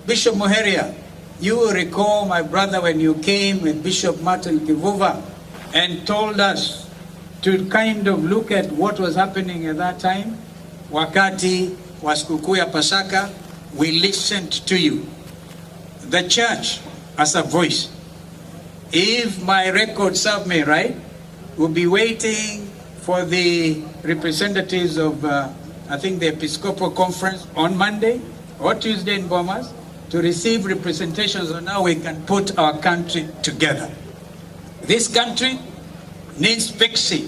Bishop Muheria, you will recall, my brother, when you came with Bishop Martin Kivuva and told us to kind of look at what was happening at that time, wakati wa sikukuu ya Pasaka, we listened to you. The church as a voice. If my records serve me right, we'll be waiting for the representatives of, I think, the Episcopal Conference on Monday or Tuesday in Bomas to receive representations on how we can put our country together. This country needs fixing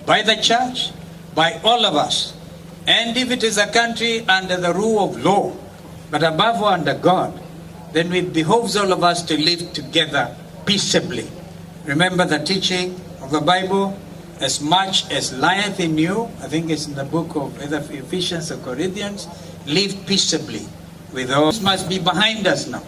by the church, by all of us. And if it is a country under the rule of law, but above all under God, then it behoves all of us to live together peaceably. Remember the teaching of the Bible, "As much as lieth in you," I think it's in the book of either Ephesians or Corinthians, "live peaceably with all." This must be behind us now.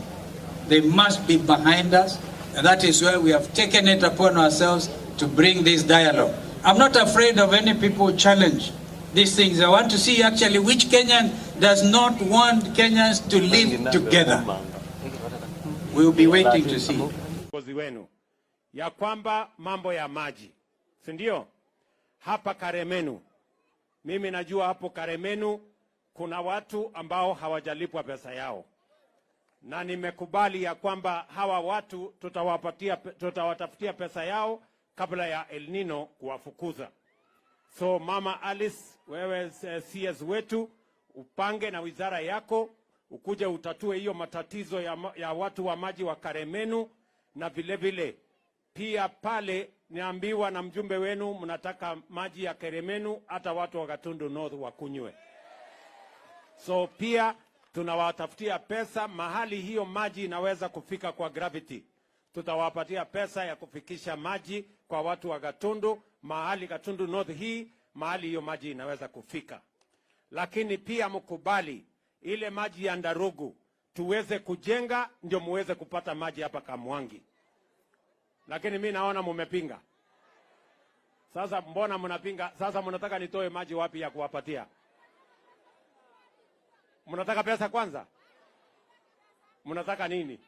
They must be behind us, and that is where we have taken it upon ourselves to bring this dialogue. I'm not afraid of any people who challenge these things. I want to see actually which Kenyan does not want Kenyans to live together. We will be waiting to see. Viongozi wenu ya kwamba mambo ya maji, si ndio? Hapa Karemenu, mimi najua hapo Karemenu kuna watu ambao hawajalipwa pesa yao, na nimekubali ya kwamba hawa watu tutawapatia, tutawatafutia pesa yao kabla ya El Nino kuwafukuza. So Mama Alice, wewe CS wetu, upange na wizara yako ukuje utatue hiyo matatizo ya watu wa maji wa Karemenu, na vile vile pia pale niambiwa na mjumbe wenu mnataka maji ya Karemenu hata watu wa Gatundu North wakunywe. So pia tunawatafutia pesa mahali hiyo maji inaweza kufika kwa gravity. Tutawapatia pesa ya kufikisha maji kwa watu wa Gatundu, mahali Gatundu North hii, mahali hiyo maji inaweza kufika. Lakini pia mkubali ile maji ya Ndarugu tuweze kujenga, ndio muweze kupata maji hapa Kamwangi. Lakini mi naona mumepinga. Sasa mbona mnapinga? Sasa mnataka nitoe maji wapi ya kuwapatia? Mnataka pesa kwanza? Mnataka nini?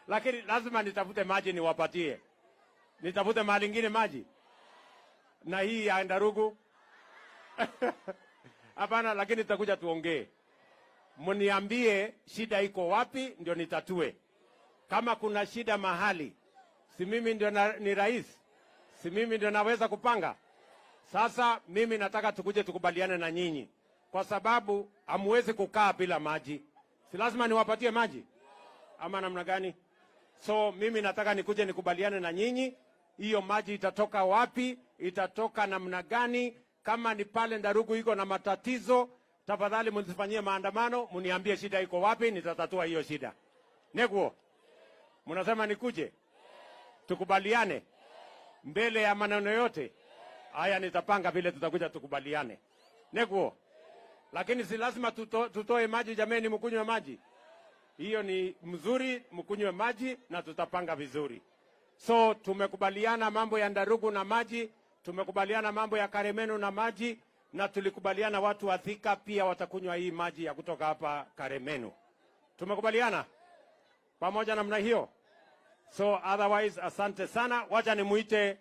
Lakini lazima nitafute maji niwapatie. Nitafute mahali ingine maji na hii ya Ndarugu? Hapana, lakini tutakuja tuongee, mniambie shida iko wapi, ndio nitatue. Kama kuna shida mahali, si mimi ndio ni rais? Si mimi ndio naweza kupanga? Sasa mimi nataka tukuje tukubaliane na nyinyi, kwa sababu hamuwezi kukaa bila maji. Si lazima niwapatie maji ama namna gani? So mimi nataka nikuje nikubaliane na nyinyi, hiyo maji itatoka wapi, itatoka namna gani? Kama ni pale Ndarugu iko na matatizo, tafadhali msifanyie maandamano, mniambie shida iko wapi, nitatatua hiyo shida. Neguo, mnasema nikuje tukubaliane mbele ya maneno yote haya, nitapanga vile tutakuja tukubaliane. Neguo, lakini si lazima tutoe maji jameni, mkunywe maji. Hiyo ni mzuri, mkunywe maji na tutapanga vizuri. So tumekubaliana mambo ya Ndarugu na maji, tumekubaliana mambo ya Karemenu na maji, na tulikubaliana watu wa Thika pia watakunywa hii maji ya kutoka hapa Karemenu. Tumekubaliana pamoja namna hiyo. So otherwise, asante sana. Wacha nimuite